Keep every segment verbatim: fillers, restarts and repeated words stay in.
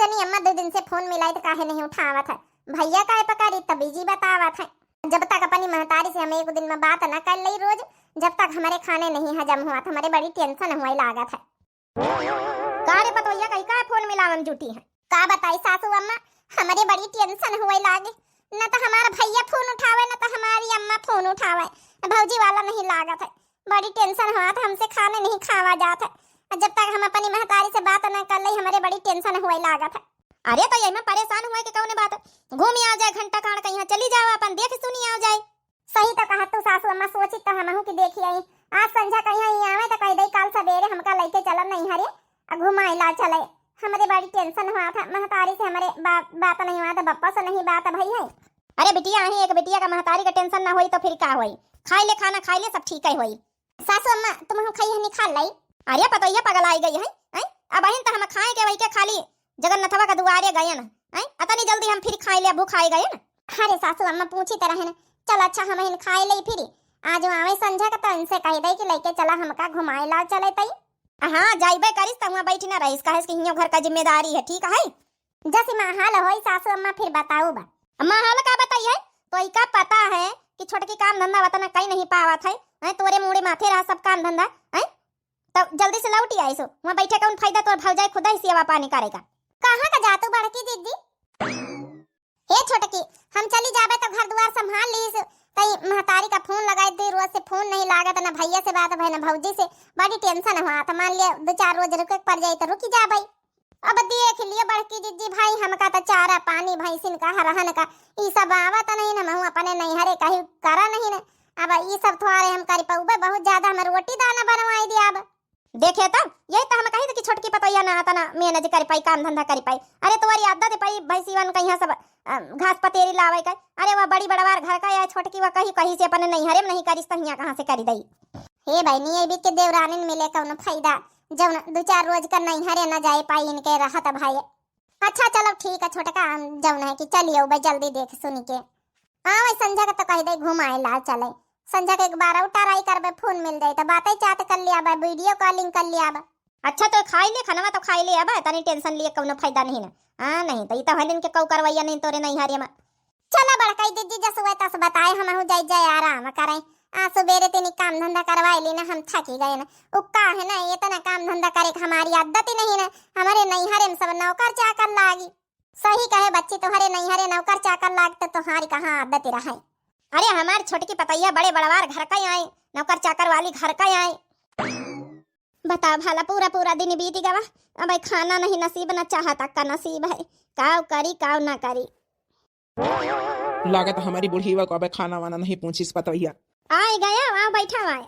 नहीं अम्मा, दो दिन से फोन मिलाई तो काहे नहीं उठावत है? भैया काहे पकड़ी, तब बिजी बतावत है। जब तक अपनी महतारी से हम एक दिन में बात न कर लई रोज, जब तक हमारे खाने नहीं हजम हुआ, तो हमारे बड़ी टेंशन हुआ लागत है। का रे पतोहिया, कहीं का फोन मिलावन जुटी है? का बताई सासू अम्मा, हमारे बड़ी टेंशन हुए लागे। न तो हमारा भैया फोन उठावे, न तो हमारी अम्मा फोन उठावे, भौजी वाला नहीं लागत है। बड़ी टेंशन हुआ था, हमसे खाने नहीं खावा जात है। और जब तक हम अपनी महतारी से बात न कर ले, हमारे बड़ी टेंशन हुए लागत है। अरे तो यही में परेशान हुए के कौन बात है? घूमी आ जाए, घंटा खाड़ कहीं चली जाओ, अपन देख सुनी आ जाए। सही तो कहा तू सासू अम्मा, सोची तो हमहू की देखी आई। आज संझा कहीं आई आवे तो कह दे, काल सवेरे हमका लेके चला नहीं हरे, आ घुमाई ला चले। हमरे बड़ी टेंशन हुआ था, महतारी से हमरे बा-, बात नहीं हुआ था, बप्पा से नहीं बात भई है। अरे बिटिया, अही एक बिटिया का महतारी का टेंशन ना होई तो फिर का होई? खाई ले खाना, खाई ले, सब ठीक है होई। सासू अम्मा, तुम हम खाई है निखाल लाई। अरे पतोहिया पगल आई गई है, हैं? अब अहिन तो हम खाए के वही के खाली जगन्नाथवा का दुआरे गए ना, हैं? अतनी जल्दी हम फिर खाए ले, भूख आई गए ना। अरे सासू अम्मा पूछी तरह है ना। चल अच्छा, हम अहिन खाए ले फिर। आज आवे संझा का तो इनसे कह दे कि लेके चला, हमका घुमाए लाओ चले तई। हाँ, जाइबे करिस त हुआं बैठी ना रहिस, काहे से कि हियों घर का जिम्मेदारी है, ठीक है? जैसे माहौल होई सासू अम्मा फिर बताऊ बा। माहौल का बताई है? तो इका पता है कि छोटकी काम धंधा वतना कहीं नहीं पावत है, हैं? तोरे मुड़े माथे रहा सब काम धंधा, हैं? तो जल्दी से लौटी आई सो, वहाँ बैठे कौन फायदा, तोर भौजाई खुदा ही सेवा पानी करेगा। कहाँ का जातू बड़की जिज्जी? हे छोटकी, हम चली जाबे तो घर दुआर संभाल लीस। तई महतारी का फोन लगाई दी, रोज से फोन नहीं लागत, ना भैया से बात भय, ना भौजी से। बड़ी टेंशन हुआ था, मान लिया दो चार रोज रुके के पड़ जाई तो रुकी जाबे। अब देख लियो बड़की जिज्जी भाई, हमका तो चारा पानी भैंसिन का हरहन का ई सब आवत नहीं, हमहू अपने नैहरे कहीं करा नहीं न। अब ई सब थोड़े हम करी पउबे, बहुत ज्यादा हम रोटी दाना बनवाई दिया अब। देखे तो, यही तो हम कही कि छोटकी पतोहिया ना तना मैनेज कर पाई, काम धंधा कर पाई। अरे तोरी आदत पाई भैंसीवन कहिया सब, अ, घास पतेरी लावे का। अरे वह बड़ी बड़वार घर का या छोटकी वह कही, कही से अपने नैहरे में नहीं करिस तो हियां कहाँ से करी दई? हे बहनी, ये बीच के देवरानिन मिले कौनो फायदा, जौन दो चार रोज का नैहरे न जाए पाई इनके रहत भाई। अच्छा चलो ठीक है छोटका, हम जौन है कि चलियो बे जल्दी देख सुनी के। हाँ, वही संझा के तो कह दे घुमाए ला चले। संझा के एक बार और ट्राई करबे, फोन मिल जाए तो बातें चात कर लिया बे, वीडियो कॉलिंग कर लिया बे। अच्छा तो खाई ले खाना, तो खाई ले अब, तनी टेंशन लिए कौनो फायदा नहीं ना। हाँ, नहीं तो ई तो हनिन के कऊ करवैया नहीं तोरे नहीं हरिया में। चला बड़काई दीदी, जस हुए तस बताए, हमहू जाई जाए आराम करे। आ सुबेरे तनी काम धंधा करवाए ली ना, हम थकी गए ना। उ का है ना, इतना काम धंधा करे के हमारी आदत ही नहीं ना। हमारे नैहरे में सब नौकर चाकर लागी। सही कहे बच्ची, तोहरे नैहरे नौकर चाकर लागते, तोहारी कहाँ आदत रहे। अरे हमार छोटकी पतैया बड़े बड़वार घर का आए, नौकर चाकर वाली घर का आए। बता भला, पूरा पूरा दिन बीत गवा, अब खाना नहीं नसीब, न चाह तक का नसीब है। काव करी, काव ना करी। लागत हमारी बुढ़ीवा को अबे खाना वाना नहीं पूछिस पतोहिया। आए गया, वहाँ बैठा हुआ है।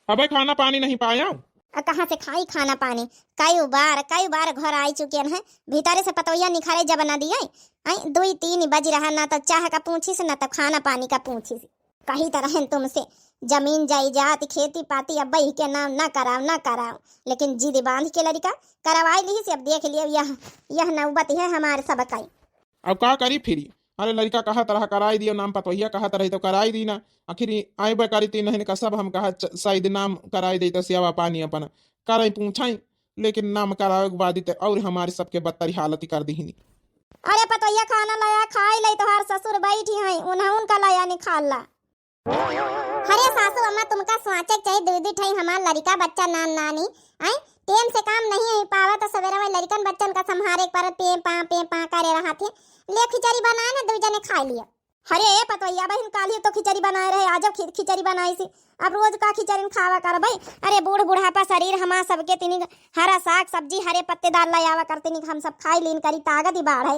अबे खाना पानी नहीं पाया? आ कहाँ से खाई खाना पानी? कई बार, कई बार घर आई चुके हैं, भीतरे से पतोहिया निखारे जब ना दिए। आई दुई तीन बज रहा, ना तो चाह का पूछिस, ना तो खाना पानी का पूछिस। कही तो रहन तुमसे, जमीन जायदाद खेती पाती अब बही के नाम ना कराओ, ना कराओ, लेकिन जिद बांध के लड़का करवाई ली से। अब देख लियो यह, यह नौबत है हमारे सब कई। अब का करी फिरी? अरे लड़का कहत रहा कराई दियो, नाम पतोहिया कहत रही तो कराई दी ना। आखिर आए बे करी तीन का सब हम कहा च-, शायद नाम कराई दे तो सेवा पानी अपन कराई पूछाई, लेकिन नाम करावे के बाद तो और हमारे सबके बदतरी हालत कर दीहिनी। अरे पतोहिया खाना लाया खाई ले, तोहार ससुर बैठी हैं, उन्हें उनका लाया निखाल ला। अरे सासू अम्मा, तुमका सोचे के चाही, दुई दुई ठई हमार लड़िका बच्चा नान नानी, आय, टेम से काम नहीं आई पावा तो सवेरे वही लड़िकन बच्चन का संभारे के परत, पे पा पे पा करे रहा थे। ले खिचड़ी बनाए ना, दुई जने खाई लिया। अरे ए पतोहिया बहिन, काल्हि तो खिचड़ी बनाए रहे, आजो खि-, खिचड़ी बनाई सी। अब रोज का खिचड़ी खावा कर भाई? अरे बूढ़ बुढ़ापा शरीर हमार सबके तिनी हरा साग सब्जी हरे पत्तेदार ले आवा कर तिनी हम सब खाई लीन करी, ताकत ही बाढ़ है।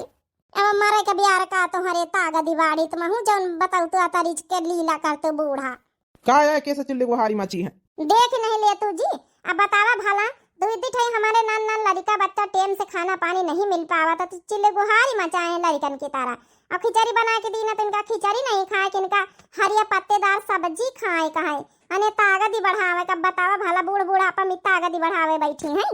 अब मरे के बियार का तोहरे तागदी बाड़ी, तुम हूँ जौन बताऊ तू अतरिज के लीला कर तू बूढ़ा। का है, कैसे चिल्ली गुहारी मची है? देख नहीं ले तू जी, अब बतावा भला, दुई दी ठई हमारे नान नान लड़िका बच्चा टेम से खाना पानी नहीं मिल पावा, तो तू चिल्ली गुहारी मचाए हैं लड़िकन की तरह। अब खिचड़ी बना के दी ना, तो इनका खिचड़ी नहीं खाए, कि इनका हरिया पत्तेदार सब्जी खाए कहे, अने तागदी बढ़ावे का। बतावा भला, बूढ़ बूढ़ापा में तागदी बढ़ावे बैठी हैं।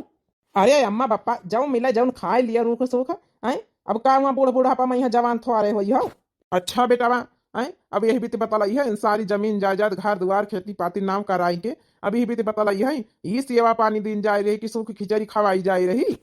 अरे अम्मा बप्पा, जौन मिले जौन खाए लिया रूख सूख, हैं? अब का हुआ बूढ़ बुढ़ापा में यहाँ जवान थोड़े होई हो? अच्छा बेटावा, हैं? अब यही बीत बतलाई है, इन सारी जमीन जायदाद, घर दुआर, खेती पाती नाम कराई के, अब यही बीत बतलाई है, ई सेवा पानी दीन जाए रही कि सूख खिचड़ी खवाई जाए रही?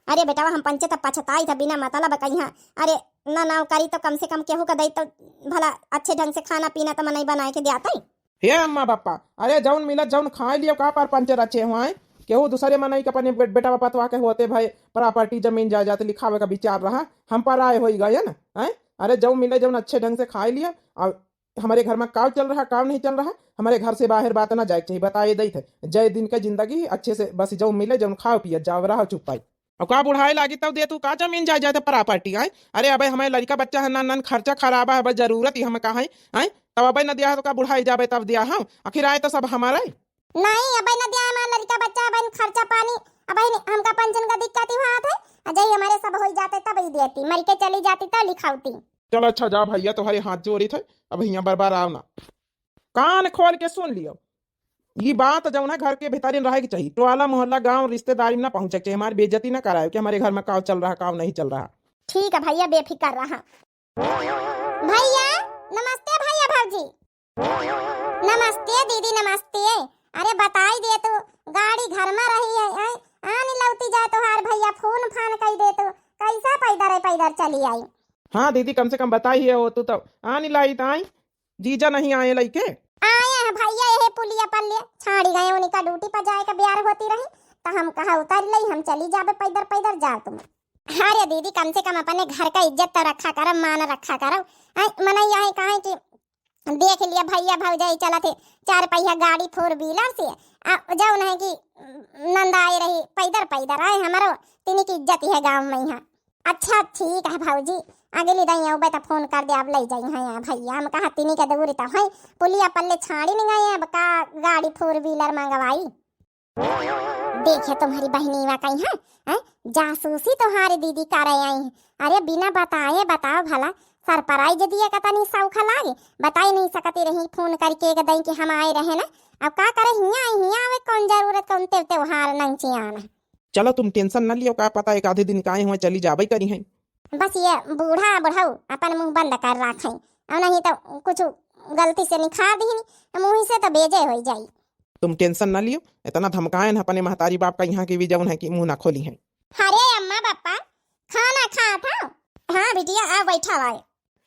अरे बेटवा, हम पंचे त पछताइत ह बिना मतलब कइहाँ। अरे, ना नौकरी तो कम से कम केहू का दई तो भला अच्छे ढंग से खाना पीना तो मनई बनाए के द्यातइ। हे अम्मा बापा, अरे जउन मिलत जउन खाए लियो, का पर पंचे रचे हो आए? केहू दूसरे मनई के अपने बे-, बेटवा पतवा के होते भाई property जमीन जायदाद लिखावे का विचार रहा, हम पराए होई गए न, हैं? अरे जउन मिले जउन अच्छे ढंग से खाए लियो, और हमरे घर में काव चल रहा, काव नहीं चल रहा, हमरे घर से बाहर बात ना जाए के चाहिए, बताए दई थे। जय दिन का जिंदगी अच्छे से बस जउन मिले जउन खाओ पियो जाओ, रहो चुप्पाई। अब का बुढ़ाए लागी तब दे तू का जमीन जायदाद property आए? अरे अबे हमारे लड़का बच्चा है ना, नन खर्चा खराबा है, बस जरूरत ही हम का है, आए? तब अबे न दिया है तो का बुढ़ाए जाबे तब दिया हम? आखिर आए तो सब हमारा है। नहीं, अबे न दिया हमारा लड़का बच्चा, अबे न खर्चा पानी, अबे न हमका पेंशन का दिक्कत ही होत है। अजय हमारे सब होई जाते तब ही देती, मर के चली जाती तब लिखावती। चल अच्छा जा भैया, तोहरे हाथ जोड़ी थे, अब हियाँ बरबार आओ ना। कान खोल के सुन लियो, ई बात जउन है घर के भीतरिन रहे के चाहिए, टोला मोहल्ला गांव रिश्तेदारी में ना पहुँचे के चाहिए, हमारी बेइज्जती ना कराए कि हमारे घर में काव चल रहा, काव नहीं चल रहा। ठीक है भैया, बेफिक्र रहा। भैया नमस्ते, भैया भौजी नमस्ते, दीदी नमस्ते। अरे बताई दे तू, गाड़ी घर में रही है, हैं? आन लौटी जाए तोहार भैया, फोन फान कई दे तू, कैसा पैदर है, पैदर चली आई। हाँ दीदी, कम से कम बताई है हो तू तो, आन लाई ताई। जीजा नहीं आए लइके? आए हैं भैया, यही पुलिया पर ले छाड़ी गए, उनका ड्यूटी पर जाए के ब्यार होती रही, तो हम कहा उतर लई, हम चली जाबे पैदर पैदर, जाओ तुम। अरे दीदी, कम से कम अपने घर का इज्जत तो रखा करो, मान रखा करो। आए, मनई यही कहे कि देख लिया भैया भौजाई चलत है चार पहिया गाड़ी four wheeler से, आ जउन है कि नंद आए रही पैदर पैदर, आए हमरो तिनी की इज्जत है गाँव में यहाँ। अच्छा ठीक है भौजी, अगली दाई अउबे त फोन कर दे, अब लई जाई हैं यहाँ भैया। हम कहा तिनी के दूरी त है, पुलिया पल्ले छाड़ी नहीं गए, अब का गाड़ी four wheeler मंगवाई। देखे तुम्हारी बहनी वा कहीं है, हैं? जासूसी तुम्हारी दीदी करे आई है। अरे बिना बताए बताओ भला, सरप्राइज दिए का तनी सौखा लागे, बताई नहीं सकती रही फोन करके एक दाई कि हम आए रहे ना। अब का करे, हियाँ आई, हियाँ आवे, कौन जरूरत, कौन ते-, त्योहार नहीं चियाना। चलो तुम टेंशन न लियो, का पता एक आधे दिन काहे हुए चली जाबे करी हैं। बस ये बूढ़ा बुढ़ऊ अपन मुंह बंद कर रखे, और नहीं तो कुछ गलती से निखार दीनी, मुंह से तो बेजे हो जाई। तुम टेंशन न लियो, इतना धमकाएन अपने महतारी बाप का यहाँ की भी जउन है कि मुंह ना खोली हैं। अरे अम्मा पापा, खाना खात हो? हाँ बिटिया, आ बैठा हुआ है।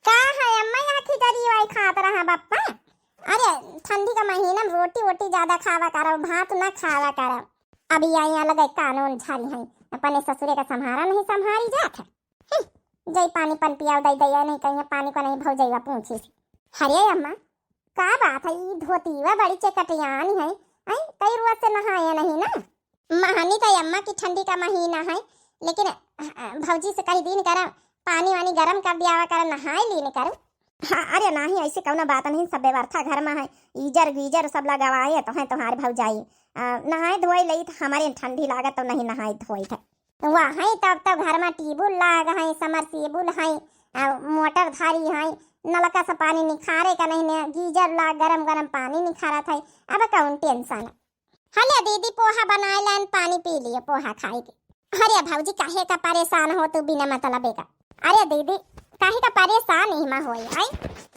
का है अम्मा, यहाँ खिचड़ी वाई खात रहा बप्पा? अरे ठंडी का महीना में रोटी वोटी ज्यादा खावा करो, भात ना खावा करो। अभी आई यहाँ लगे कानून झारी है, अपने ससुरे का संभारा नहीं संभारी जात है। हम्म, जई पानी पन पियाओ दई दई, नहीं कहीं पानी को नहीं भौजैया पूछी। अरे अम्मा, का बात है, ई धोतीवा बड़ी चेकटियानी है, हैं? कई रोज से नहाया नहीं ना? महानी तो अम्मा की ठंडी का महीना है, लेकिन, अ, भौजी से कही दीन करा, पानी वानी गरम कर दियावा करा, नहाए लीन करू। हाँ, अरे नाही, ऐसे कौनो बात नहीं, सब व्यवस्था घर में है, गीजर गीजर सब लगवाए तो हैं तुम्हारे भौजाई। अ, नहाए धोए लई तो हमारे ठंडी लागत तो नहीं नहाए धोए थे। वहाँ तब तो घर में टीबुल लाग है, समरसीबुल है, अ, मोटर धारी है, नलका से पानी निखारे का नहीं ने, गीजर लाग गरम गरम पानी निखारत है, अब कौन टेंशन। हले दीदी, पोहा बनाए लान, पानी पी लिए, पोहा खाए के। अरे भौजी, काहे का परेशान हो तू बिना मतलब का? अरे दीदी, काहे का परेशान ही मा होई, आई?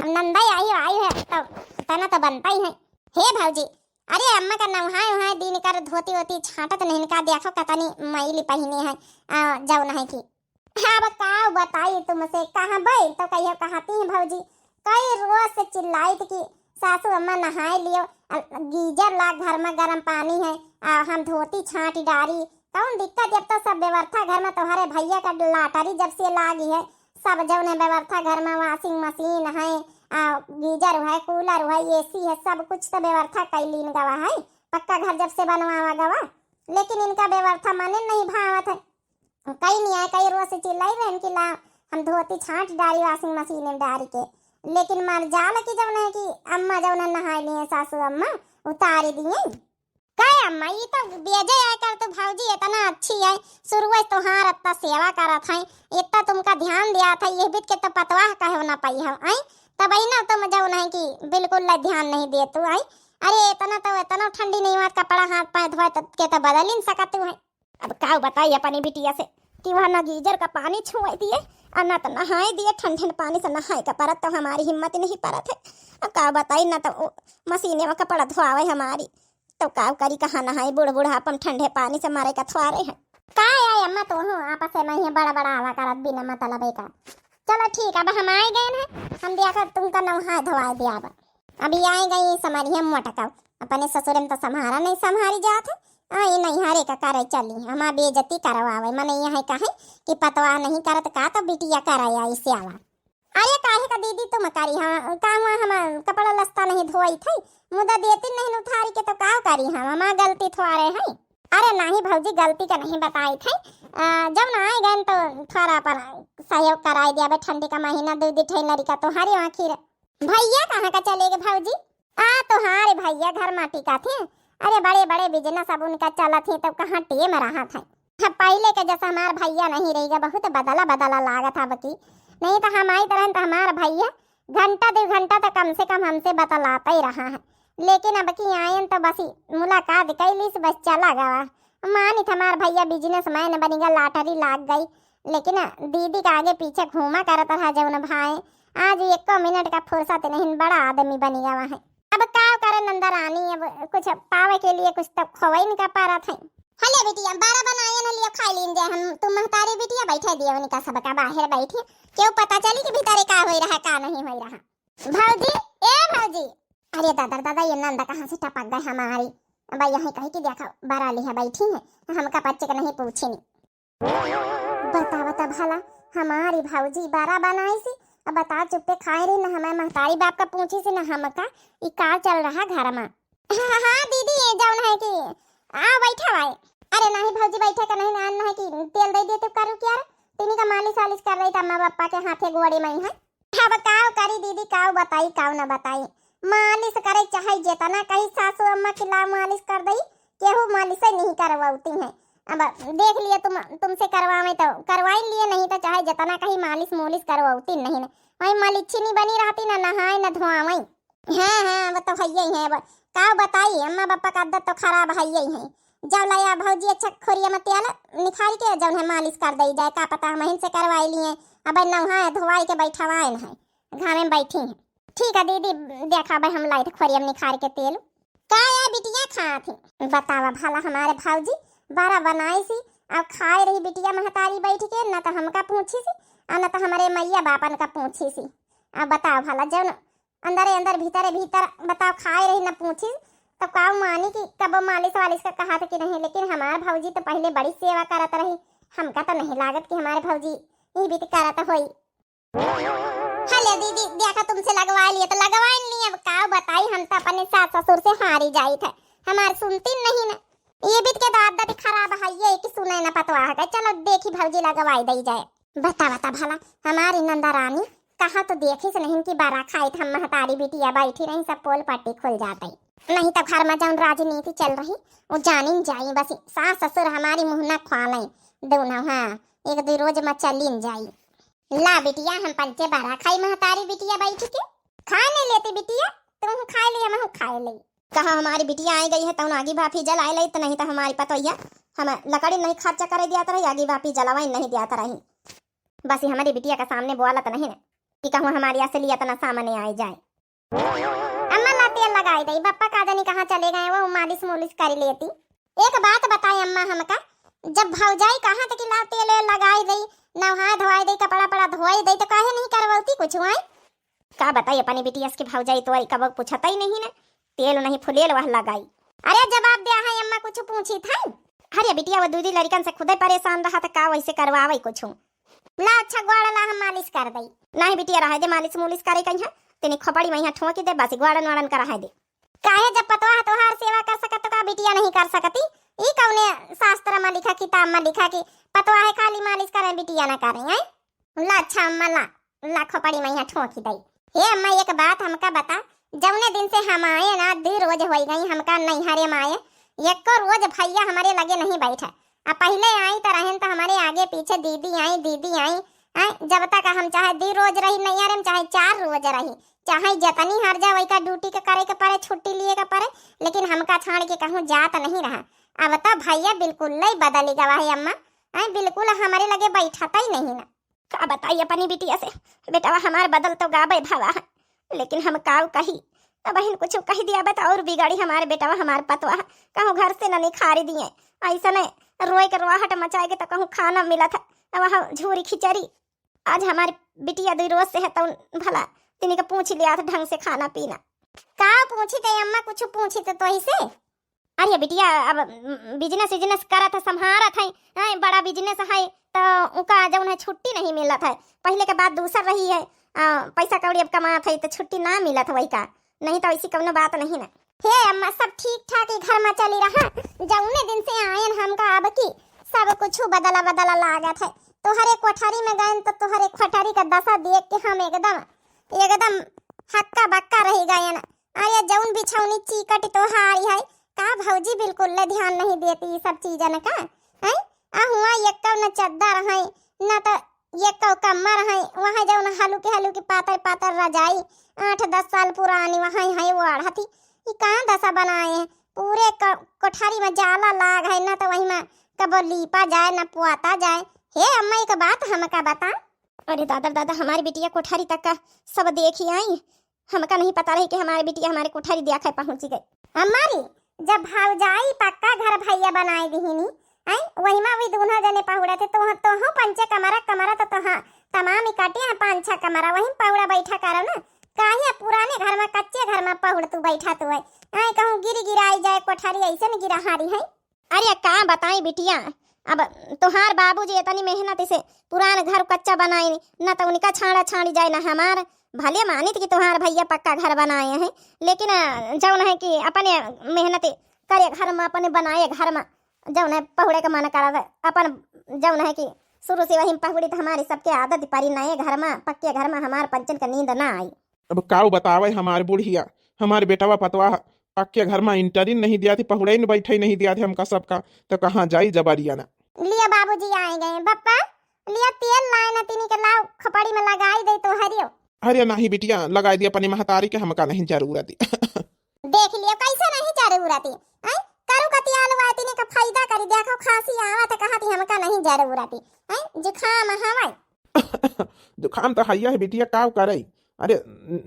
हम नंदा आई, आई है, तो तना तो बनता ही है। हे भौजी, अरे अम्मा का नहाए उहाए दिन कर धोती वोती छाटत नहीं का, देखो कतनी मैली पहिने है, आ, जौन है कि अब का बताई तुमसे, कहबे तो कहियो कहती हैं भौजी, कई रोज से चिल्लाइत कि सासू अम्मा नहाए लियो, अ, गीजर लाग घर में गरम पानी है, आ हम धोती छांट डारी, कौन दिक्कत? जब तो सब व्यवस्था घर में तोहरे भैया का लाटरी जब से लागी है, सब जौन है व्यवस्था घर में, washing machine है, आ गीजर है, cooler है, AC है, सब कुछ तो व्यवस्था कैलीन गवा है, पक्का घर जब से बनवावा गवा, लेकिन इनका व्यवस्था माने नहीं भावत है। कई नहीं आए, कई रोज से चिल्लाई रहन कि ला हम धोती छांट डारी washing machine में डारी के, लेकिन मर जाल कि जौन है कि अम्मा जौन है नहाए लिए सासू अम्मा उतारी दिए। कहे अम्मा, ई तो बेजे आए कर तो भौजी इतना अच्छी है, शुरू से तोहार इतना सेवा करत है, इतना तुमका ध्यान दिया था, ये बीत के तो पतवाह कहे ना पाई हम, आई तब आई ना तुम जौन है कि बिल्कुल ला ध्यान नहीं दे तू, आई अरे इतना तो इतना ठंडी नहीं हुआ, कपड़ा हाथ पैर धोए त-, के तो बदल ही नहीं सकत तू है। अब का बताई अपनी बिटिया से कि वह ना गीजर का पानी छुए दिए और ना तो नहाए दिए, ठंडे पानी से नहाए का परत तो हमारी हिम्मत नहीं परत है। अब का बताई, ना तो वो मशीने में कपड़ा धोआवे हमारी, तो का करी, कहाँ नहाई, बूढ़ बुढ़ापा में ठंडे पानी से मारे का थुआरे है। का आए अम्मा, तोहू आपस में ही बड़ा बड़ा आवा करत बिना मतलब का। चलो ठीक, अब हम आए गए हैं, हम दिया कर तुमका नौहा धोआ दिया। अब अब ये आए गई समरिया मोटका, अपने ससुरे में तो संभारा नहीं संभारी जात है। हाँ, ये नैहरे का करे चली, हमार बेइज्जती करवावे, मने यहाँ कहे कि पतवा नहीं करत का तो बिटिया करे आई स्यावा। अरे काहे का दीदी तुम करी, हाँ, का हुआ, हम कपड़ा लत्ता नहीं धोई थे, मुदा देती नहीं उठारी के तो का करी, हम हमार गलती थोड़े है। अरे नहीं भौजी, गलती का नहीं बताई थे, आ, जब ना आए गए तो थोड़ा अपन सहयोग कराई दिया बे, ठंडी का महीना, दो दी ठे लड़का तोहारी आखिर। भैया कहाँ का चले गए भौजी? आ तोहारे भैया घर माटी का थे, अरे बड़े बड़े बिजनेस अब उनका चलत है, तब कहाँ टेम रहा था। अब पहले के जैसा हमार भैया नहीं रहेगा, बहुत बदला बदला लागत है अब की। नहीं तो हम आई तरह तो हमार भैया घंटा दो घंटा तो कम से कम हमसे बतलाता ही रहा है, लेकिन अब की आयन तो बस मुलाकात कैली से बस चला गवा। मानित हमार भैया बिजनेसमैन बनिगा, लॉटरी लाग गई, लेकिन दीदी का आगे पीछे घूमा करत रहा जौन भाई। आज एको मिनट का फुर्सत नहीं, बड़ा आदमी बनी गवा है। अब का करे नंदा रानी, अब कुछ पावे के लिए कुछ तो खोवे इनका पारत है। हले बिटिया, बारा बनाए न लियो, खाई लीन जाए हम। तुम महतारी बिटिया बैठे दियो उनका सबका बाहर बैठे, क्यों पता चली कि भीतरे का होई रहा, का नहीं होई रहा। भौजी, ए भौजी। अरे दादा दादा, ये नंदा कहाँ से टपक गए हमारी। अब यही कही कि देखा, बारा लिहा बैठी है, हमका पच्चे के नहीं पूछे नी। बता बता भला, हमारी भौजी बड़ा बनाई सी, अब बता चुप्पे खाए रही, न हमारे महतारी बाप का पूछी सी, न हमका, ई का चल रहा घर में। हाँ, हाँ, हाँ, दीदी, ये जौन है कि, आ, बैठा भाई। अरे नहीं भौजी, बैठे का नहीं, नान है कि तेल दे दिए तो करू क्या रे? तिनी का मालिश वालिश कर रही था अम्मा पापा के हाथे गोड़े में ही है। अब काव करी दीदी, काव बताई, काव न बताई। मालिश करे चाहे जितना कही सासू अम्मा की ला मालिश कर दई, केहू मालिश नहीं करवाती है। अब देख लिए तुम, तुमसे करवावे तो करवाई लिए, नहीं तो चाहे जितना कही मालिश मोलिश करवाती नहीं न। वही मलिच्छी नहीं बनी रहती, ना नहाए ना धोआवे। हाँ, हाँ, वो तो है ही है। अब काव बताई, अम्मा पापा का आदत तो खराब है ही है। जब लाया भौजी अच्छा खोरिया में तेल निकाल के जौन है मालिश कर दई जाए, का पता हम से करवाई लिए, अब नहाए धोवाई के बैठवाए न है, घामे में बैठी हैं। ठीक है दीदी, देखा भाई हम लाइट खोरिया में निकाल के तेल। का या बिटिया खात ही? बतावा भला हमारे भौजी बड़ा बनाई सी, अब खाए रही बिटिया महतारी बैठ के, न तो हमका पूछी सी, और न तो हमारे मैया बापन का पूछी सी। अब बताओ भला जौन अंदरे अंदर भीतरे भीतर बताओ खाए रही न पूछी, तब का मानी कि कब मालिश वालिश का कहा था कि नहीं, लेकिन हमार भौजी तो पहले बड़ी सेवा करत रही, हमका तो नहीं लागत कि हमारे भौजी ई बीत करत होई। हले दीदी, देखा तुमसे लगवा लिए तो लगवा लिए, अब का बताई, हम तो अपने सास ससुर से हारी जाई थे, हमार सुनती नहीं ना। ये बीत के तो आदत खराब है, ये कि सुने न पतवा है। चलो देखी भौजी लगवाई दई जाए। बता बता भला, हमारी नंदा रानी कहा तो देखी से नहीं कि बड़ा खाई था, महतारी बिटिया बैठी रही, सब पोल पट्टी खुल जाते। नहीं तो घर में जौन राजनीति चल रही, वो जानिन जाई, बस सास ससुर हमारी मुँह ना खुआलें दोनों, हाँ, एक दो रोज में चलिन जाई। ला बिटिया, हम पंचे बड़ा खाई महतारी बिटिया बैठ के। खा नहीं लेती बिटिया, तुम खा ले, हम खा ले। कहा हमारी बिटिया आई गई है, तौन आगी भाफी जलाए ले, तो नहीं तो हमारी पतोहिया हम लकड़ी नहीं खर्चा करे दिया रही, आगी भाफी जलावे नहीं दिया रही। बस ये हमारी बिटिया के सामने बोलत नहीं न कि कहूँ हमारी असलियत ना सामने आई जाए। अम्मा ला तेल लगाई दई, बप्पा का जानी कहाँ चले गए, वो मालिश मुलिश कर लेती। एक बात बताए अम्मा हमका, जब भौजाई कहाँ तक ला तेल वेल लगाई दई, नहाए धोआई दई, कपड़ा पड़ा धोआई दई, तो काहे नहीं करवती कुछ आई? का बताई अपनी बिटिया से कि भौजाई तो आई कब पूछता ही नहीं ना, तेल नहीं फुलेल वह लगाई। अरे जवाब दिया है अम्मा, कुछ पूछी था? अरे बिटिया वो दीदी लड़कन से खुदे परेशान रहा था, का वैसे करवावे कुछ? ला अच्छा गोड़ ला हम मालिश कर दई। नहीं बिटिया रहे दे, मालिश मुलिश करे कहीं है, तेने खोपड़ी में यहाँ ठोंकी दे, बस गोड़न वाड़न का रहे दे। काहे जब पतवाह तोहार सेवा कर सकत तो का बिटिया नहीं कर सकती? ई कौने शास्त्र में लिखा, किताब में लिखा कि पतवाह खाली मालिश करे, बिटिया ना करे, हैं? ला अच्छा अम्मा ला, ला खोपड़ी में यहाँ ठोंकी दई। हे अम्मा एक बात हमका बता, जौने दिन से हम आए ना दो रोज होई गई हमका नैहरे में आए, एको रोज भैया हमारे लगे नहीं बैठा। आ पहले आई तो रहन तो हमारे आगे पीछे दीदी आई, दीदी आई, आई जब तक हम चाहे दो रोज रही नैहरे में, चाहे चार रोज रही, चाहे जतनी हर जा वही का ड्यूटी के करे के पड़े, छुट्टी लिए के पड़े, लेकिन हमका छाड़ के कहूँ जात नहीं रहा। अब तो भैया बिल्कुल नहीं बदली गवा है अम्मा, आई बिल्कुल हमारे लगे बैठता ही नहीं ना। का बताई अपनी बिटिया से, बेटवा हमार बदल तो गाबे भवा है, लेकिन हम काऊ कही, अब बहिन कुछ कह दिया बता और बिगाड़ी हमार बेटवा हमार पतवा, कहूँ घर से न निखारी दिए, ऐसा नहीं रोए के रोआहट मचाए के तो कहूँ खाना मिलत है, वहाँ झूरी खिचड़ी। आज हमारी बिटिया दुई रोज से है, तो भला तिनी के पूछ लिया था ढंग से खाना पीना। का पूछी ते अम्मा, कुछ पूछी ते तोही से? अरे बिटिया, अब बिजनेस विजनेस करत है, संभारत है, हैं, बड़ा बिजनेस है, तो उका जौन है छुट्टी नहीं मिलत है। पहले के बात दूसर रही है, आ, पैसा कौड़ी अब कमात है तो छुट्टी ना मिलत है वही का, नहीं तो ऐसी कौनो बात नहीं ना। हे अम्मा, सब ठीक ठाक ही घर में चली रहा। जौने दिन से आयन हमका अब की सब कुछ बदला बदला लागत है। तोहरे कोठरी में गयन तो तोहरे कोठरी का दशा देख के हम एकदम, एकदम हक्का बक्का रह गयन। अरे जौन बिछौनी चीकट तोहारी है, का भौजी बिल्कुल ले ध्यान नहीं देती ई सब चीजन का? हैं? आ हुआ एक्को न चद्दर है, न तो एक्को कम्मर है, वहाँ जौन हलुकी हलुकी पातर पातर रजाई, आठ दस साल पुरानी वहाँ है वो अढ़ती। ई कहाँ दशा बनाए हैं? पूरे क-, कोठरी में जाला लाग है, न तो वही में कबो लीपा जाए, न पुआता जाए। हे अम्मा, एक बात हमका बता। अरे दादा, दादा, हमारी बिटिया कोठरी तक का सब देखी आई, हमका नहीं पता रही कि हमारे बिटिया हमारे कोठरी दिया खाए पहुँची गई। हमारी जब भौजाई पक्का घर भैया बनाए दिहिनी, आई वही में भी दोनों जने पहुड़े थे, तो, तो हो पंचे कमरा, कमरा तो, तो हाँ, तमाम इकट्ठे हैं पाँच छह कमरा, वही में पहुड़ा बैठा करो ना। काहे पुराने घर में, कच्चे घर में पहुड़ तू बैठा तू है, आई कहूँ गिर गिराई जाए कोठरी, ऐसे न गिरा हारी है। अरे का बताई बिटिया, अब तोहार बाबूजी इतनी मेहनत से पुरान घर कच्चा बनाए, न तो उनका छाड़ा छाड़ी जाए, न हमार। भले मानित कि तोहार भैया पक्का घर बनाए हैं, लेकिन, अ, जौन है कि अपने मेहनत करे घर में, अपने बनाए घर में, जौन है पहुड़े के मन करत, अपन जौन है कि शुरू से वही पहुड़ी, तो हमारी सबके आदत परी नए घर में, पक्के घर में हमार पंचन का नींद ना आई। अब काऊ बतावे हमार बुढ़िया, हमार बेटवा पतवा पक्के घर में इंटरिन नहीं दिया थी, पहुड़े न बैठे नहीं दिया थी हमका सबका, तो कहाँ जाई जबरिया ना। लिया बाबूजी आए गए, बप्पा लिया तेल लाए ना, तिनी के लाओ खपड़ी में लगाई दे तो हरियो। अरे नहीं बिटिया, लगाई दिया अपनी महतारी के, हमका नहीं जरूरत है। देख लिया कैसे नहीं जरूरत है, हैं? करू कतियाल हुआ तिनी का फायदा करी, देखो खांसी आवत है, कहा थी हमका नहीं जरूरत है, हैं? जुकाम हवाई। जुकाम तो हैया है बिटिया, काव करे? अरे,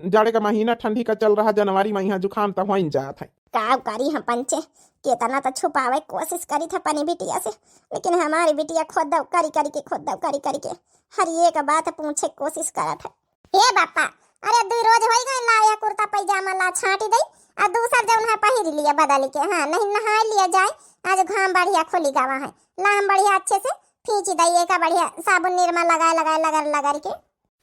जाड़े का महीना ठंडी का चल रहा, जनवरी में यहाँ जुकाम तो होइन जात है। काव करी हम पंचे, केतना तो छुपावे कोशिश करी था अपनी बिटिया से, लेकिन हमारी बिटिया खुद करी करी के, खुद करी करी के हर एक बात पूछे कोशिश करत है। हे बापा, अरे दुई रोज होई गए, ला या कुर्ता पैजामा ला छाटी दई, आ दूसर जौन है पहिर लिया बदल के, हाँ नहीं नहाए लिया जाए, आज घाम बढ़िया खुली गवा है, ला हम बढ़िया अच्छे से फींची दई, एका बढ़िया साबुन निरमा लगाए लगाए लगर लगर के।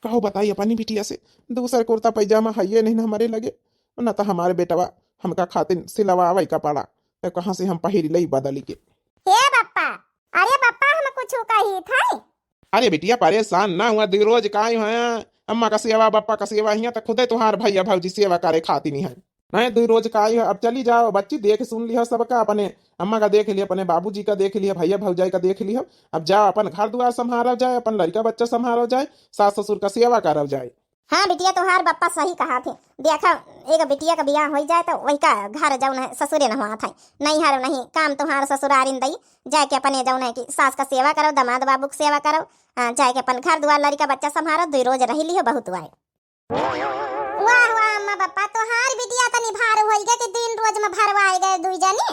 कहो बताई अपनी बिटिया से, दूसर कुर्ता पैजामा हइये नहीं न हमरे लगे, न तो हमारे बेटवा हमका खातिर सिलवावे कपड़ा, तो कहाँ से हम पहिरी लई बदली के। हे बप्पा, अरे बप्पा, हम कुछ कही थे। अरे बिटिया परेशान ना हुआ, दुई रोज काई है, अम्मा का सेवा बप्पा का सेवा हिया तो खुदे तुहार भैया भौजी सेवा करे खातिर नहीं है। नहीं, दुई रोज का आई है, अब चली जाओ बच्ची, देख सुन लिया सबका, अपने अम्मा का देख लिया, अपने बाबूजी का देख लिया, भैया भौजाई का देख लिया। अब जाओ, अपन घर दुआर संभारो जाए, अपन लड़का बच्चा संभारो जाए, सास ससुर का सेवा करो जाए। हाँ बिटिया, तोहार बप्पा सही कहा थे। देखा, एक बिटिया का बियाह होई जाए तो वही का घर जौन है ससुरे न हुआ था, नहीं हर नहीं काम तोहार ससुरारिन दई, जाके अपने जौन है कि सास का सेवा करो, दामाद बाबू की सेवा करो, आ, जाके अपन घर दुआर लड़का बच्चा संभारो, दुई रोज रही लियो बहुत हुआ है। वाह, वाह, अम्मा बप्पा, तोहार बिटिया तनी भार होई गए कि दिन रोज में भरवाए गए दुई जने।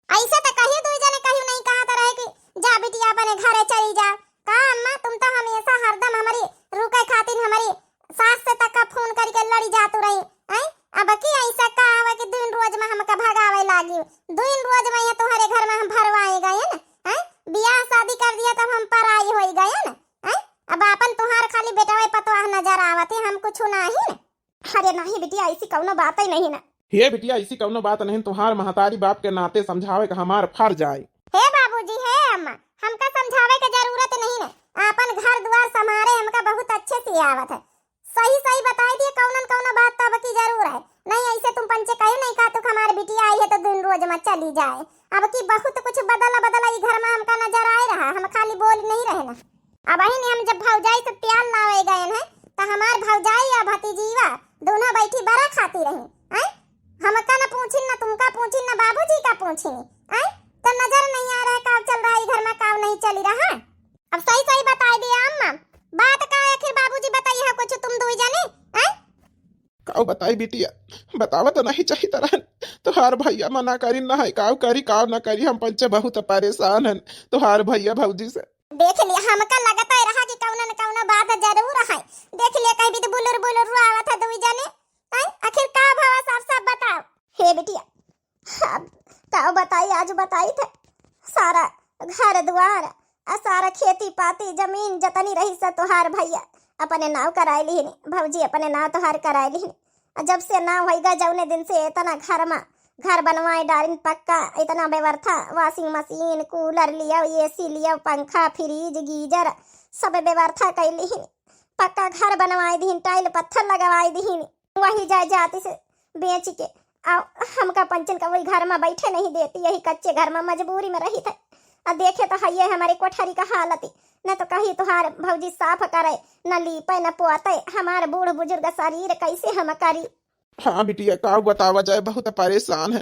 ऐसे तो कहियो दुई जने कहियो नहीं कहत रहे कि जा बिटिया अपने घरे चली जा। का अम्मा, तुम तो हमेशा हरदम हमारी रुके खातिर हमारी सास से तक फोन करके लड़ी जातू रही, हैं? अब की ऐसा का आवे कि दिन रोज में हमका भगावे लागी? दिन रोज में ये तुम्हारे घर में हम भरवाए गए न, हैं? बियाह शादी कर दिया तब हम पराई होई गए न, हैं? अब आपन तुहार खाली बेटवे पतवाह नजर आवत है, हम कुछ नाही न। अरे नाही बिटिया, ऐसी कौनो बात ही नहीं ना। हे बिटिया, ऐसी कौनो बात नहीं, तुहार महतारी बाप के नाते समझावे का हमार फर्ज आए। हे बाबूजी, हे अम्मा, हमका समझावे के जरूरत नहीं न, आपन घर दुआर संभारे हमका बहुत अच्छे से आवत है। सही सही बताई दिए कौनन कौनो बात तब की जरूर है, नहीं ऐसे तुम पंचे कहीं नहीं कहा तू हमारे बिटिया आई है तो दिन रोज में चली जाए। अब की बहुत कुछ बदला बदला ई घर में हमका नजर आए रहा, हम खाली बोल नहीं रहे ना। अब अहिन हम जब भौजाई से प्यार लावे गए हैं, तो हमार भौजाई या भतीजीवा दोनों बैठी बड़ा खाती रही, हैं? हमका न पूछिन, न तुमका पूछिन, न बाबूजी का पूछिन, हैं? तो नजर नहीं आ रहा है, का चल रहा है घर में, का नहीं चली रहा। अब सही सही बताई दिया अम्मा, बात का आखिर बाबूजी बताई है कुछ तुम दुई जने, हैं? काऊ बताई बिटिया, बतावा तो नहीं चाहित रहन, तो तोहार भइया मना करी ना है, काव करी काव ना करी, हम पंचे बहुत परेशान हन तोहार भइया भौजी से। देख लिया, हमका लगत है रहा कि कौनो न कौनो बात जरूर है। देख लिया, कहीं भी तो बुलुर बुलुर रोआवत है दुई जने। हैं? आखिर का भवा, साफ साफ बताओ। हे बिटिया, अब का बताई, आज बताई थे। सारा घर द्वार आ सारा खेती पाती जमीन जतनी रही स तोहार भइया अपने नाव कराए लिहिन, भौजी अपने नाव तोहार कराए लिहिन। आ जब से नाव होइगा जौने दिन से इतना घर मा घर बनवाए डारिन पक्का, इतना व्यवस्था, washing machine, cooler लियो, AC लियो, पंखा, fridge, geyser, सब व्यवस्था कइ लिहिन। पक्का घर बनवाए दिहिन, tile पत्थर लगवाए दिहिन। वही जायदाद से बेच के आ हमका पंचन का वही घर मा बैठे नहीं देती, यही कच्चे घर मा मजबूरी मा रही थे। आ देखे तो हइये हमारे कोठरी का हालत, न तो कही तोहार भौजी साफ करे, न लीपे, न पोते, हमार बूढ़ बुजुर्ग शरीर कैसे हम करी। हाँ बिटिया, का बतावा जाए, बहुत परेशान है।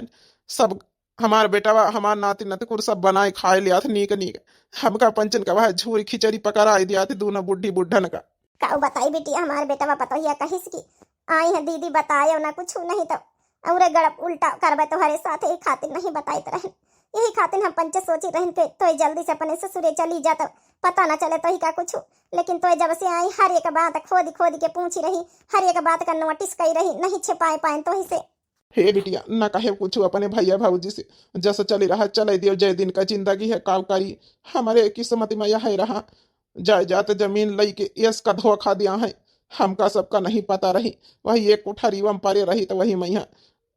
सब हमार बेटवा, हमार नाती नतकुर सब बनाए खाए लियात नीक नीक। हमका पंचन का वह झूरी खिचड़ी पकड़ाए दियात दोनों बुढ़ी बुढ़न का। का बताई बिटिया, हमार बेटवा पतोहिया कहिस कि आई है दीदी बतायो ना कुछ नहीं तो औरे गड़प उल्टा करबे तोहरे साथ, यही खातिर नहीं बताइत रहन। यही खातिर हम पंचे सोची रहन के तोय जल्दी से अपने ससुरे चली जा तो पता ना चले तोही का कुछ। लेकिन तोय जब से आई हर एक बात खोद खोद के पूछी रही, हर एक बात का notice कई रही, नहीं छिपाए पाए तोही से। हे बिटिया, न कहे कुछ अपने भइया भौजी से, जस चली रहा चले दियो, जय दिन का जिंदगी है, काव करी, हमारे किस्मत मा यह रहा, जायदाद जमीन लइके यस का धोखा दिया है, हमका सबका नहीं पता रही, वही एक कोठरी मा परे रही तो वही मा यहाँ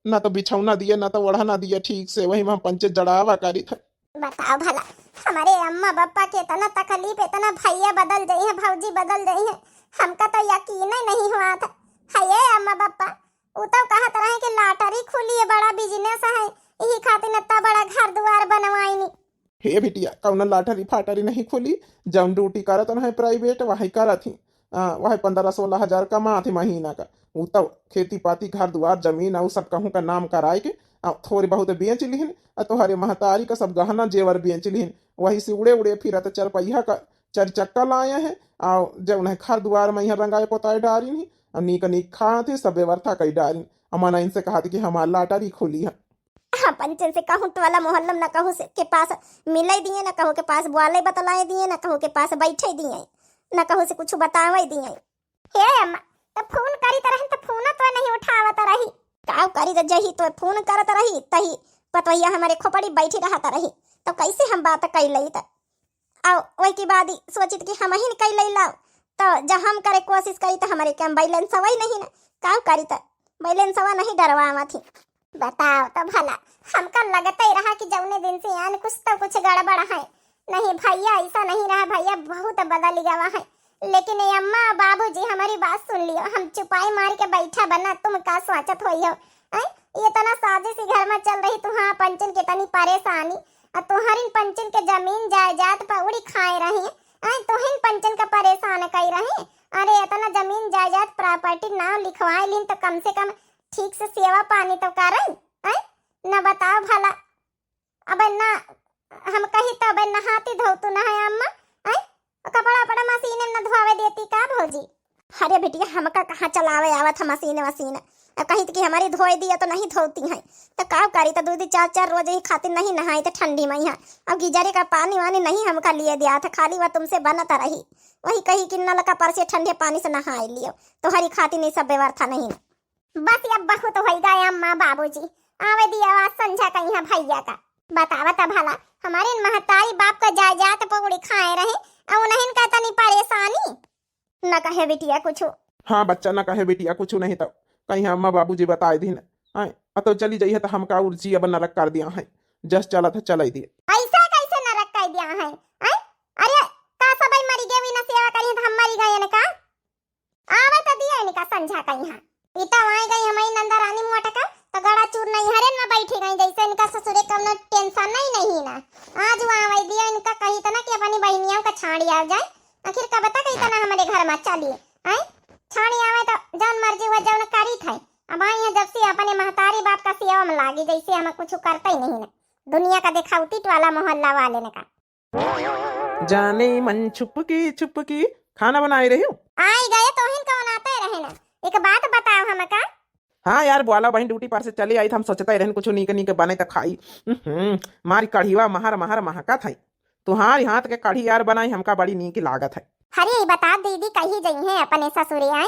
न तो बिछौना दिए, न तो ओढ़ना दिए ठीक से, वही मा हम पंचे जड़ावा करी थे। बताओ भला, हमारे अम्मा बप्पा के इतना तकलीफ, इतना भइया बदल जाई है, भौजी बदल जाई है, हमका तो यकीन ही नहीं हुआ था। है ये अम्मा बप्पा, उ तो कहत रहे कि lottery खुली है, बड़ा business है, यही खातिर इतना बड़ा घर दुआर बनवाइनी। हे बिटिया, कौनो lottery फाटरी नहीं खुली, जौन duty करत न है private, वही करत ही। आ, वही पन्द्रह सोलह हजार कमात ही महीना का। उ तो खेती पाती, घर दुआर, जमीन, उ सब कहूँ का नाम कराए के, आ, थोड़ी बहुत बेच लिहिन, आ, तोहरे महतारी का सब गहना जेवर बेच लिहिन, वही से उड़े उड़े फिरत चरपहिया का चार चक्का लाए हैं, आ, जब उन्हें घर दुआर मा यहाँ रंगाए पोताए डारिन ही, आ, नीक नीक खात ही, सब व्यवस्था कई डारिन। अमन इनसे कहत कि हमार lottery खुली है। हाँ, पंचन से कहूँ टोला मोहल्ला मा न कहूँ से के पास मिले दिए, न कहूँ के पास बोले बतलाए दिए, न कहूँ के पास बैठे दिए, न कहूँ से कुछ बतावे दिए। हे अम्मा, तो फोन करी त रहन तो फोन तो नहीं उठावत रही। काव करी त जही तो फोन करत रही, तही पतोहिया हमारे खोपड़ी बैठी रहत रही, तो कैसे हम बात कई लई त। और वही के बाद ही सोचित कि हम ही कई लई लाओ, तो जब हम करे कोशिश करी तो हमारे क्या बैलेंस वही नहीं ना, काव करी त बैलेंस नहीं डरवावा थी। बताओ तो भला, हमका लगते ही रहा कि जौने दिन से आन कुछ तो कुछ गड़बड़ है। नहीं भैया, ऐसा नहीं रहा, भैया बहुत बदल गवा है। लेकिन ये अम्मा बाबूजी हमारी बात सुन लियो, हम चुपाई मार के बैठा बना, तुम का सोचत होई हो? हैं? ये तना साजिश ही घर में चल रही, तुहाँ पंचन के तनी परेशानी, और तुहरिन पंचन के जमीन जायदाद पर उड़ी खाए रही, हैं? तुहिन पंचन का परेशान कई रही। अरे इतना जमीन जायदाद property नाम लिखवाए लिन तो कम से कम ठीक से सेवा पानी तो करन, हैं? न बताओ भला। अबे ना, हम कही तो अबे नहाती धोतू ना है अम्मा, हैं? कपड़ा वपड़ा मशीन में न धोवे देती का भौजी? अरे बिटिया, हमका कहाँ चलावे आवत है मशीन वशीन? अब कही कि हमारी धोए दिया तो नहीं धोती हैं, तो का करी? तो दो दो चार चार रोज ही खातिर नहीं नहाई तो ठंडी में यहाँ। अब गीजरे का पानी वानी नहीं हमका लिए दिया था, खाली वह तुमसे बनत रही। वही कही कि नलका पर से ठंडे पानी से नहाए लियो, तोहरी खातिर नहीं सब व्यवस्था नहीं। बस अब बहुत होई गए अम्मा बाबूजी, आवे दिया आज संझा कहिया भैया का। बतावा त भला, हमारे महतारी बाप का जायदाद पकड़ी खाए रहे, और उन्हें का तनी परेशानी। न कहे बिटिया कुछ। हाँ बच्चा, न कहे बिटिया कुछ नहीं तो कहीं अम्मा बाबूजी बताए दिन। आए, आ तो चली जाइए तो हमका और जी अब नरक कर दिया है, जस चला था चलाई दिए। ऐसा कैसे नरक कर दिया है? आए? अरे, का सब मरी गए, ना सेवा करी तो हम मरी गए ना का? आवे त दिया इनका संझा कइहाँ। ई त आए गई हमारी नंदा रानी मोटका, त गड़ा चूर नैहरन में बैठी गई, जैसे इनका ससुरे कवनो tension नहीं, नहीं ना। आज वो आवे दिया इनका कही तना कि अपनी बहनियों का छाड़ी आ जाए। आखिर कब तक इतना हमारे घर में चली? आए? छाड़ी आवे त जौन मर्जी हुआ जौन करी थे। अब आई है जब से अपने महतारी बाप का सेवा में लागी, जैसे हम कुछ करते ही नहीं ना। दुनिया का दिखावती टोला मोहल्ला वाले ने का। जाने मन छुपकी छुपकी खाना बनाए रहे हो? आई गए तोहिन का बनाते रहे ना। एक बात बताओ हमका, हाँ यार, बोला बहिन, ड्यूटी पर से चली आई, त हम सोचते रहन कुछ नीक नीक बने त खाई। हम्म, मारी कढ़ीवा महर महर महकत है। तुहारी हाथ के कढ़ी यार बनाई हमका बड़ी नीक लागत है। अरे, ई बता दीदी, कही जइहें अपने ससुरे आए?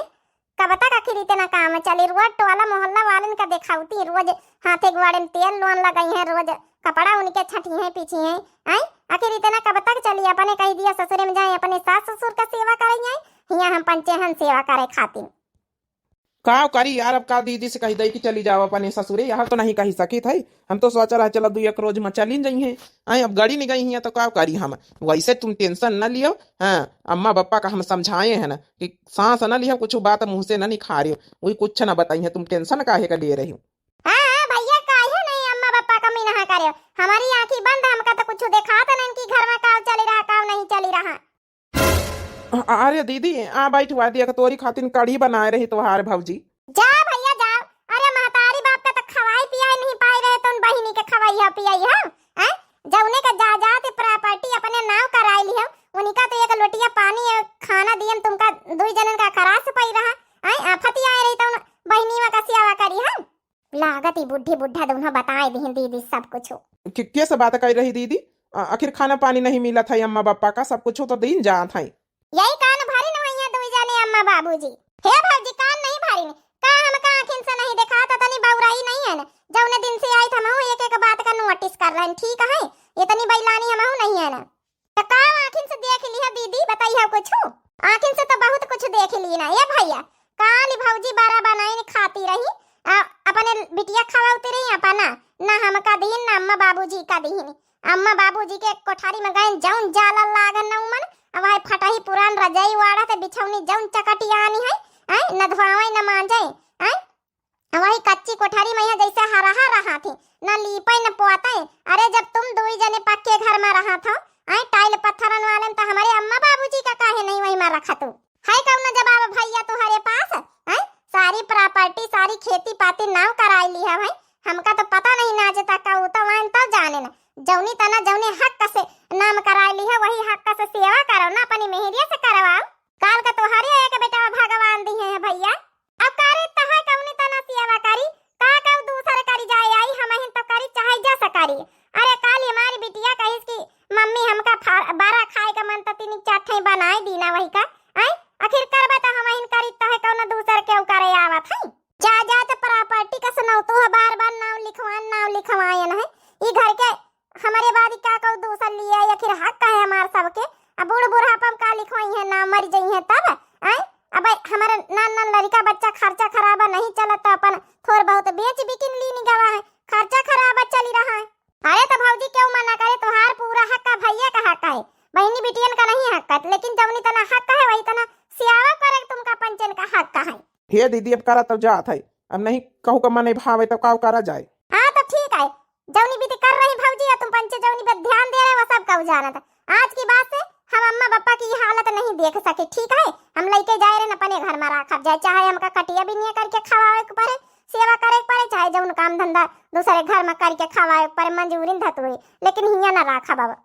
कब तक आखिर इतना काम चली? रोज टोला मोहल्ला वालन का देखावती, रोज हाथे गोड़े में तेल लोन लगइहें, रोज कपड़ा उनके छठिहें पीछिहें। आए, आखिर इतना कब तक चली? अपने कही दिया ससुरे में जाए, अपने सास ससुर का सेवा करइहें, हियाँ हम पंचे हन सेवा करे खातिर। का करी यार, अब का दीदी से कही दई कि चली जाओ अपने ससुरे, यहाँ तो नहीं कही सकित है। हम तो सोच रहा चलो दू एक रोज में चली जइहें। आए, अब गड़ी नहीं गई हैं तो का करी हम। वैसे तुम टेंशन न लियो। हाँ, अम्मा बप्पा का हम समझाए हैं ना कि सांस न लियो, कुछ बात मुँह से न निखारियो, वही कुछ न बताई है, तुम टेंशन काहे का ले रही हो? हाँ, हाँ, भैया, काहे नहीं अम्मा बप्पा का मिनहा करे? हमारी आँखी बंद, हमका तो कुछ देखात नहीं कि घर में काव चली रहा, काव नहीं चली रहा। अ-, अरे दीदी, आ बैठ, वा देख, तोरी खातिन कढ़ी बनाए रही तोहार भौजी। जा भैया, जा। अरे महतारी बाप का तो खवाई पियाई नहीं पाई रहे, तो उन बहिनी के खवाई है, पियाई है, हैं? जौने का जायदाद प्रॉपर्टी अपने नाव कराई ली है, उनका तो एक लोटिया पानी, एक खाना दियन तुमका दुई जनन का खरास पई रहा, हैं? आफत आए रही तो उन बहिनी में का सेवा करी है। लागत ई बुढ़ी बुढ़ा दोनों बताए दिहिन दीदी सब कुछ। के, के से बात कर रही दीदी? आ, आखिर खाना पानी नहीं मिलत है अम्मा बप्पा का, सब कुछ तो दिन जात है। यही कान भरिन हुई है दुई जने अम्मा बाबूजी। हे भौजी, कान नहीं भरिन का? हमका आँखिन से नहीं देखात, तनी बौराई नहीं है न। जौने दिन से आई हमहू एक एक बात का नोटिस कर रहे हैं, ठीक है? इतनी बैलानी हमहू नहीं है न। त का आँखिन से देख लिहा दीदी, बताइहा कुछ? आँखिन से तो बहुत कुछ देख ली ना। ए भैया, काल भौजी बड़ा बनाइन खाती रही, आ, अपने बिटिया खवाती रही अपना, ना हमका दीन, ना अम्मा बाबूजी का दीन। अम्मा बाबूजी के कोठारी में गए, जौन जाला लागन न उमन, अब वह फटही पुरान रजाई वाड़ा ते बिछौनी जौन चकटियानी है, हैं? न धोआवे न मांजे, हैं? वही कच्ची कोठरी में यहाँ जैसे हरहा रहा थी, न लीपे न पोते। अरे, जब तुम दुई जने पक्के घर में रहा था, आए टाइल पत्थरन वाले में, तो हमारे अम्मा बाबूजी का काहे नहीं वही में रखा तू? है कौन जवाब भैया तुम्हारे पास? हैं? सारी प्रॉपर्टी, सारी खेती पाती नाव कराई ली है भाई। हमका तो पता नहीं ना, आज तक का ऊ तो वाइन तब जाने ना। जौनी तना जौने हक से नाम कराई ली है, वही हक से सेवा करो ना, अपनी मेहरिया से करवाओ। काल का तुम्हारे एक बेटा भगवान दी है भैया। अब करे तहाय कौनी तना सेवा करी, का कहू दूसर करी जाए आई, हमहिन तो करी चाहे जस करी। अरे काल हमारी बिटिया कहिस कि मम्मी हमका फा-, बड़ा खाए का मन तो तीन चार ठे बनाए दीना वही का, आय? आखिर करबे तो हमहिन करी तहे कौनो दूसर केहू करे आवत है। जायदाद प्रॉपर्टी का सुनाओ तो बार बार नाव लिखवान, नाव लिखवायन है। ई घर के हमरे बाद का कहू दूसर लिए, आखिर हक है हमार सबके। अब बूढ़ बुढ़ापा में का लिखवाई है, ना मर जाई है तब, आय? अब हमारे नान नान लड़का बच्चा खर्चा खराबा नहीं चलत, तो अपन थोड़ बहुत बेच बिकिन लीन गवा है, खर्चा खराबा चली रहा है। अरे तो भौजी क्यों मना करे, तोहार पूरा हक है, भैया का हक है, बहिनी बिटियन का नहीं हक है, लेकिन जौनी तना हक है वही तना सियावा करे तुमका पंचन का हक है। हे दीदी, अब करा तब जात है, अब नहीं कहू का मन भावे तब का करा जाए। हाँ तो ठीक है, जौनी बीती कर रही भौजी, या तुम पंचे जौनी पे ध्यान दे रहे, वो सब कहू जानत। आज की बात से हम अम्मा बप्पा की ये हालत नहीं देख सके, ठीक है? हम लइके जाए रहे अपने घर में राखब जाए, चाहे हमका कटिया बिनिया करके खवावे के पड़े, सेवा करे के पड़े, चाहे जौन काम धंधा दूसरे घर में करके खवावे के पड़े, मंजूरी धतुरी, लेकिन हियाँ ना राखब अब।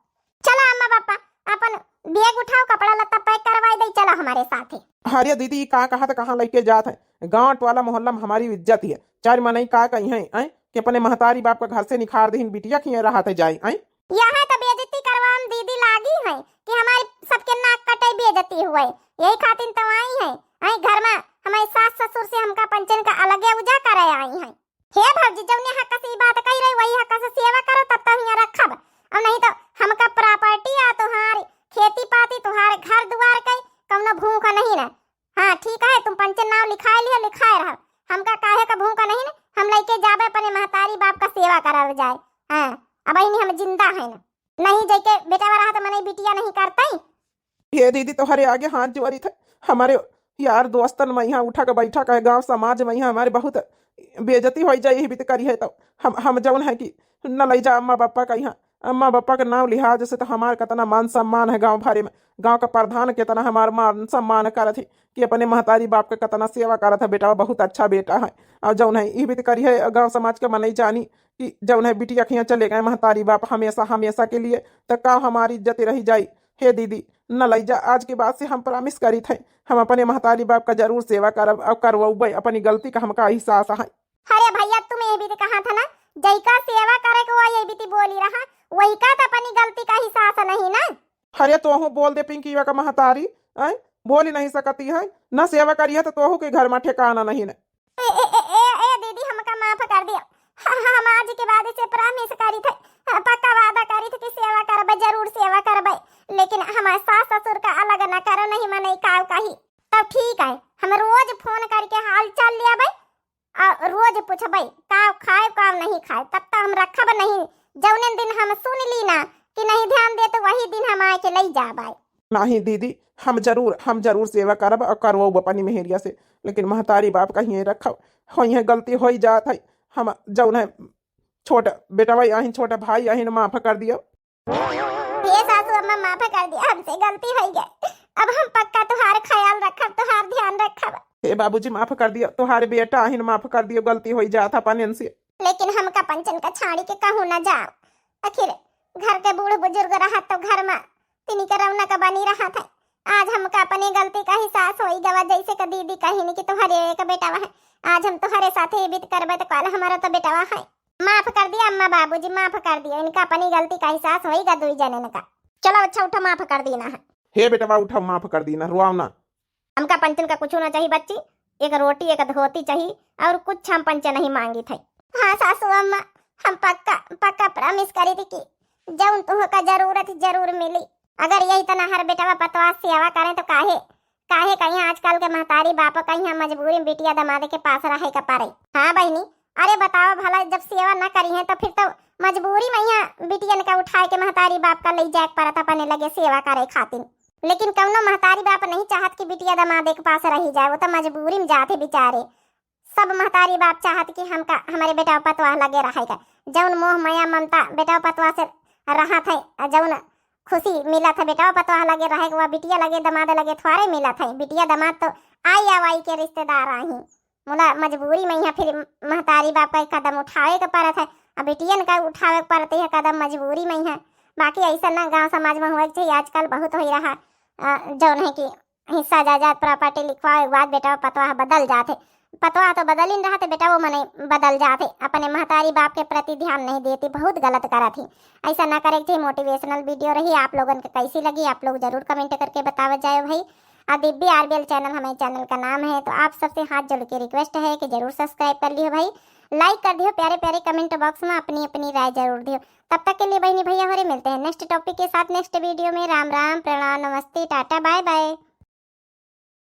चला अम्मा बप्पा, अपन बैग उठाओ, कपड़ा लत्ता पैक करवाई दे, चला हमारे साथे। अरे दीदी, ई का कहत, कहाँ लइके जात है? गाँव टोला मोहल्ला में हमारी इज्जत है, चार मनई का कही है, आय? कि अपने महतारी बाप का घर से निखार दीन, बिटिया खिए रहत है जाए, आय? यहाँ तो बेइज्जती करवाम दीदी लागी है कि हमारी सबके नाक कटे बेइज्जती हुए, यही खातिर तो आई है। आय घर में हमारे सास ससुर से हमका पंचन का अलगे उजा करे आई है। हे भौजी, जौने हक से ई बात कही रही, वही हक से सेवा करो, तब तो हियाँ रखब। और नहीं तो हमका प्रॉपर्टी आ तुहार खेती पाती, तुहार घर दुआर के कौनो भूख नहीं ना। हाँ, ठीक है, तुम पंचे नाव लिखाए लियो, लिखाए रहो। हमका काहे का भूख नहीं ना, हम लइके जाबे अपने महतारी बाप का सेवा करावे जाए। हाँ, अब ही हम जिंदा है ना। नहीं जइके बेटा रहा तो मने बिटिया नहीं करते। हे दीदी, तोहरे आगे हाथ जोड़ी थे, हमारे यार दोस्तन में यहाँ उठा के बैठा के गाँव समाज में यहाँ हमारे बहुत बेइज्जती हो जाए, यही बीत करी है तो हम, हम जौन है कि न लई जा अम्मा बप्पा का यहाँ। अम्मा बप्पा के नाव लिहाज से तो हमार कितना मान सम्मान है गाँव भरे में, गाँव का प्रधान कितना हमार मान सम्मान करत है कि अपने महतारी बाप के कितना सेवा करत है, बेटा बहुत अच्छा बेटा है। और जौन है यही बीत करी है गाँव समाज के मनई जानी कि जौन है बिटिया खिया चले गए महतारी बाप हमेशा हमेशा के लिए, तो का हमारी इज्जत रह जाई? हे दीदी, न लई जा, आज के बाद से हम प्रॉमिस करी थे, हम अपने महतारी बाप का जरूर सेवा करब और करवउबे, अपनी गलती का हमका एहसास है। अरे भइया, तुम ये बीती कहा था ना, जइका सेवा करे के वो ये बीती बोली रहा, वही का तो अपनी गलती का एहसास नहीं ना। अरे तोहू बोल दे पिंकीवा का महतारी, आय? बोली नहीं सकती है, न सेवा करिया तो तोहू के घर मा ठिकाना नहीं न। ए, ए, ए, ए, ए दीदी, हमका माफ कर दिया। ह-, ह-, हम आज के बाद से promise करी थे, ह, पक्का वादा करी थे कि सेवा करबे, जरूर सेवा करबे। लेकिन हमारे सास ससुर का अलग न करो, नहीं मने काव कही। तब ठीक है, हम रोज फोन करके हाल चाल लियाबे, आ रोज पूछबे काव खाए काव नहीं खाए, तब तक हम रखब नहीं। जौने दिन हम सुन ली ना कि नहीं ध्यान दे, तो वही दिन हम आए के लई जाबे। नहीं दीदी, हम जरूर, हम जरूर सेवा करब और करवाउब अपनी मेहरिया से, लेकिन महतारी बाप का हिये रखब। होइहे गलती होई जात है, हम जौन है छोट बेटवा आहिन, छोट भाई आहिन, माफ कर दियो। हे सासू अम्मा, माफ कर दिया, हमसे गलती होई गए। अब हम पक्का तुहार ख्याल रखब, तुहार ध्यान रखब। हे बाबूजी, माफ कर दियो, तुहार बेटा आहिन, माफ कर दियो, गलती होई जात अपन इनसे। लेकिन हमका पंचन का छाड़ी के कहूँ न जाओ, आखिर घर के बूढ़ बुजुर्ग रहत तो घर मा तिनी के रौनक बनी रहत है। आज हमका अपने गलती का एहसास होई गवा, जैसे कि दीदी कहिन कि तुहरे एक बेटवा है, आज हम तुहरे साथे ये बीत करबे तो काल हमारा तो बेटवा है। माफ कर दिया अम्मा, बाबूजी, माफ कर दिया, इनका अपनी गलती का एहसास होई गा दुई जनन का। चलो अच्छा उठो, माफ कर दीना है। हे बेटवा उठो, माफ कर दीना, रोआव ना। हमका पंचन का कुछ ना चाहिए बच्ची, एक रोटी एक धोती चाहिए और कुछ हम पंचे नहीं मांगी थे। हाँ सासू अम्मा, हम पक्का पक्का promise करी थी कि जौन तुहका जरूरत जरूर मिली। अगर यही तना हर बेटवा पतवा सेवा करें तो काहे काहे कहीं आजकल के महतारी बाप कहीं मजबूरी में बिटिया दमाद के पास रहे के पड़े। हाँ बहिनी, अरे बताओ भला, जब सेवा न करी है तो फिर तो मजबूरी में यहाँ बिटियन का उठाए के महतारी बाप का ले जाए के पड़त अपने लगे सेवा करे खातिर। लेकिन कौनो महतारी बाप नहीं चाहत कि बिटिया दमाद के पास रही जाए, वो तो मजबूरी में जाते बेचारे। सब महतारी बाप चाहत कि हमका हमारे बेटा पतवाह लगे रहे का, जौन मोह माया ममता बेटा पतवाह से रहत है, आ जौन खुशी मिलत है बेटा पतवाह लगे रहे के, वह बिटिया लगे दमाद लगे थोड़े मिलत है। बिटिया दमाद तो आई आवाई के रिश्तेदार आही, मुला मजबूरी में यहाँ फिर महतारी बाप का एक कदम उठावे के पड़त है। अब बिटियन का उठावे के पड़त है कदम मजबूरी में है। बाकी ऐसा ना गांव समाज में हुए के चाहिए, आजकल बहुत हो रहा, अ, जौन है कि हिस्सा जायदाद प्रॉपर्टी लिखवावे के बाद बेटवा पतवाह बदल जात है। पतवाह तो बदलिन रहत है, बेटवा मने बदल जात है, अपने महतारी बाप के प्रति ध्यान नहीं देती, बहुत गलत करत ही। ऐसा ना करे के चाहिए। Motivational video रही, आप लोगन के कैसी लगी आप लोग जरूर comment करके बतावत जाए भाई। आ दिव्य आरबीएल channel हमारे channel का नाम है, तो आप सबसे हाथ जोड़ के request है कि जरूर subscribe कर लियो भाई, like कर दियो, प्यारे प्यारे comment box में अपनी अपनी राय जरूर दियो। तब तक के लिए बहनी भैया होरे मिलते हैं next topic के साथ next video में। राम राम, प्रणाम, नमस्ते, टाटा, bye bye।